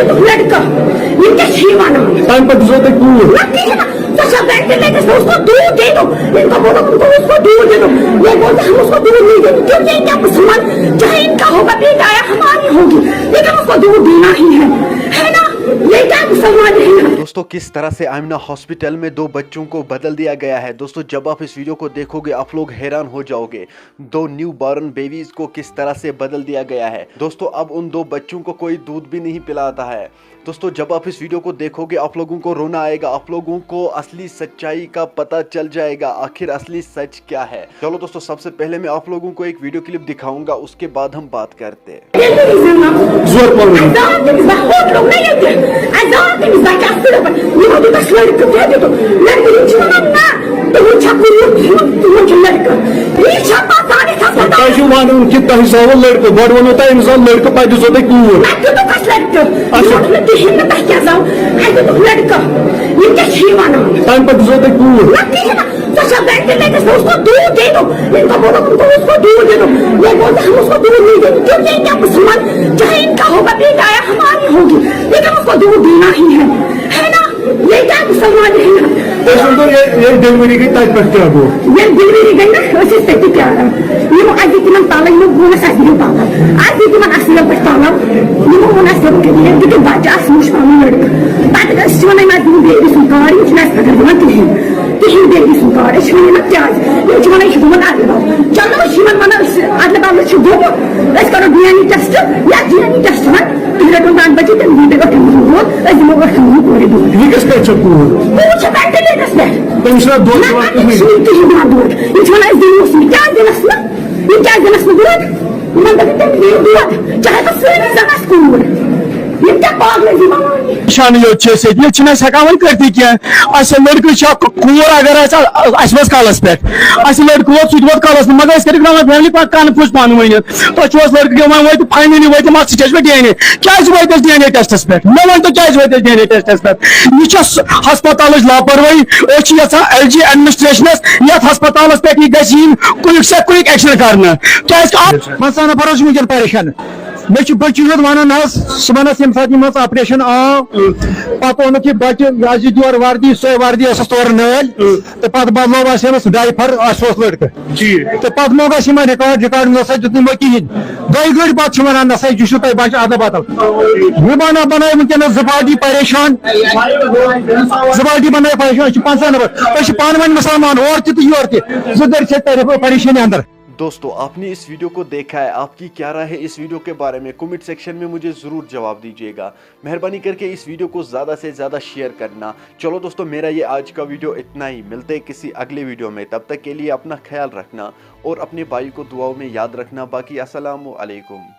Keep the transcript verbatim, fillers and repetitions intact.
لڑکہٕ، یہِ کیٛاہ چھِ یہِ وَنان؟ تَمہِ پَتہٕ دِژوٕ تۄہہِ کوٗر؟ نہ، کِہیٖنۍ نہٕ۔ سۄ چھےٚ وینٹِلیٹرَس، اس کو دودھ دے دو۔ ان کو بولو، ان کو اس کو دودھ دے دو۔ یہ بولتا، ہم اس کو دودھ نہیں دیں گے، کیونکہ یہ کیا مسلمان، چاہے ان کا ہوگا بیٹا یا ہماری ہوگی، لیکن اس کو دودھ دینا ہی ہے، ہے نا؟ یہ کیا مسلمان ہے؟ दोस्तों, किस तरह से आमिना हॉस्पिटल में दो बच्चों को बदल दिया गया है। दोस्तों, जब आप इस वीडियो को देखोगे, आप लोग हैरान हो जाओगे। दो न्यू बॉर्न बेबीज को किस तरह से बदल दिया गया है। दोस्तों, अब उन दो बच्चों को कोई दूध भी नहीं पिलाता है। दोस्तों, जब आप इस वीडियो को देखोगे, आप लोगों को रोना आएगा, आप लोगों को असली सच्चाई का पता चल जाएगा, आखिर असली सच क्या है। चलो दोस्तों, सबसे पहले मैं आप लोगों को एक वीडियो क्लिप दिखाऊंगा, उसके बाद हम बात करते हैं। زور پاوٕنۍ۔ تۄہہِ چھُو وَنُن کہِ تۄہہِ زاوٕ لٔڑکہٕ، گۄڈٕ ووٚنوٕ تۄہہِ أمِس زاو لٔڑکہٕ، پَتہٕ دِژوٕ تۄہہِ کوٗر۔ اچھا۔ تَمہِ پَتہٕ دِژوٕ تۄہہِ کوٗر۔ سۄ چھےٚ وینٹِلیٹرَس منٛز، اس کو دودھ دے دو، ان کو بولو، ان کو اس کو دودھ دے دو۔ یہ بولتا، ہم اس کو دودھ نہیں دیں گے، کیونکہ یہ کیا مسلمان، چاہے ان کا ہوگا بیٹا یا ہماری ہوگی، لیکن اس کو دودھ دینا ہی ہے، ہے نا؟ یہ کیا مسلمان ہے؟ تُہۍ ؤنۍ تو، ییٚلہِ ییٚلہِ ڈیلؤری گٔے، تَتہِ پٮ۪ٹھ کیٛاہ گوٚو؟ ییٚلہِ ڈیلؤری گٔے نا، أسۍ ٲسۍ تٔتی پیاران۔ یِمو اَسہِ دِتۍ تِمن تَلہٕ، یِمو ووٚن اَسہِ، اَسہِ دِیِو پَلو۔ اَسہِ دِتۍ تِمن اَصٕل پٲٹھۍ پَلو۔ یِمو ووٚن اَسہِ، دوٚپُکھ، ییٚلہِ تہِ بَچہٕ آسہِ، وٕچھ پَنُن لٔڑکہٕ۔ پَتہٕ أسۍ چھِ وَنان، یِم اَسہِ دِمو بیبی سُنٛد کارڈ، یِم چھِنہٕ اَسہِ خٲطرٕ دِوان کِہیٖنۍ۔ کِہیٖنۍ بیبی سُنٛد کارڈ۔ أسۍ چھِ وَنان، یِمن کیٛازِ؟ یِم چھِ وَنان، یہِ چھُ گوٚمُت اَدلہٕ بدل۔ چلو، أسۍ چھِ یِمن وَنان، أسۍ اَدلہٕ بدلہٕ چھُ گوٚمُت، أسۍ کَرو ڈی این اے ٹیسٹ، یا ڈی این اے ٹیسٹ وَن، تُہۍ رٔٹِو نَن بَچہِ، تِم دِیِو تۄہہِ ٲٹھن دۄہَن دۄد، أسۍ دِمو ٲٹھن دۄہَن کورِ دۄد۔ یہِ کِس پٮ۪ٹھ چھےٚ کوٗر؟ کوٗر چھےٚ وینٹِلیٹرَس پٮ۪ٹھ۔ تٔمِس چھُنہ دۄد نہ، دِوان نہ، تٔمِس کٕہٕنۍ؟ چھُنہٕ کِہیٖنۍ دِوان دۄد۔ یِم چھِ وَنان، أسۍ دِموس نہٕ۔ کیٛازِ دِنَس نہٕ؟ یِم کیٛازِ دِنَس نہٕ دۄد؟ یِمَن دَپہِ، تٔمِس دِیِو دۄد، چاہے سۄ سٲنی زَن آسہِ کوٗر۔ یِم کیٛاہ پاگلٲزی وَنان؟ نِشانہٕ یوت چھِ أسۍ ییٚتہِ، ییٚتہِ چھِنہٕ أسۍ ہٮ۪کان وۄنۍ کٔرتھٕے کینٛہہ۔ اَسہِ چھےٚ لٔڑکہٕ چھےٚ، کوٗر اگر آسہِ، اَسہِ وٲژ کَلَس پٮ۪ٹھ۔ اَسہِ لٔڑکہٕ ووت، سُہ تہِ ووت کَلَس پٮ۪ٹھ، مگر أسۍ کَتہِ گرٛاوان فیملی پَتہٕ کَنہٕ پھوٚس پانہٕ ؤنِتھ۔ تۄہہِ چھُو اَسہِ لٔڑکہٕ گیوان وٲتِتھ، فاینٔلی وٲتۍ یِم اَتھ سِٹیج پٮ۪ٹھ ڈی این اے۔ کیٛازِ وٲتۍ أسۍ ڈی این اے ٹیسٹَس پٮ۪ٹھ؟ مےٚ ؤنۍ تو، کیٛازِ وٲتۍ أسۍ ڈی این اے ٹیسٹَس پٮ۪ٹھ؟ یہِ چھےٚ س-، ہسپتالٕچ لاپروٲہی۔ أسۍ چھِ یَژھان ایل جی ایڈمنسٹریشنَس یَتھ ہسپتالَس پٮ۪ٹھ یہِ گژھِ یِنۍ quick سے quick action کرنہٕ۔ کیٛازِ کہِ اَتھ پنٛژاہ نفر حظ چھِ وٕنکٮ۪ن پریشان۔ مےٚ چھُ بٔچی یوت وَنان حظ، صُبحن ٲس ییٚمہِ ساتہٕ یِم ٲس آپریشن آو، پَتہٕ اوٚنُکھ یہِ بَچہِ، یہِ حظ یہِ یورٕ وردی، سۄے وردی ٲسٕس تورٕ نٲلۍ، تہٕ پَتہٕ بدلاو اَسہِ أمِس ڈایپھر، اَسہِ اوس لٔڑکہٕ۔ ٹھیٖک۔ تہٕ پَتہٕ منٛگ اَسہِ یِمن ریکارڈ، ریکارڈ نہ سا دیُت نہٕ یِمو کِہینۍ۔ دۄیہِ گٲڑۍ پَتہٕ چھِ وَنان، نہ سا یہِ چھُ تۄہہِ بَچہٕ اَدلہٕ بدل۔ یہِ بَناو، بَنٲے وٕنکیٚنَس زٕ پارٹی پریشان۔ زٕ پارٹی بَنٲے پریشان، أسۍ چھِ پنٛژاہ نفر، أسۍ چھِ پانہٕ ؤنۍ مُسلمان، اورٕ تہِ تہٕ یورٕ تہِ۔ زٕ دٔرۍ چھِ اَسہِ پریشٲنی اندر۔ दोस्तों, आपने इस वीडियो को देखा है, आपकी क्या राय है इस वीडियो के बारे में? कमेंट सेक्शन में मुझे ज़रूर जवाब दीजिएगा। मेहरबानी करके इस वीडियो को ज़्यादा से ज़्यादा शेयर करना। चलो दोस्तों, मेरा ये आज का वीडियो इतना ही। मिलते हैं किसी अगले वीडियो में, तब तक के लिए अपना ख्याल रखना और अपने भाई को दुआओं में याद रखना। बाकी अस्सलाम वालेकुम।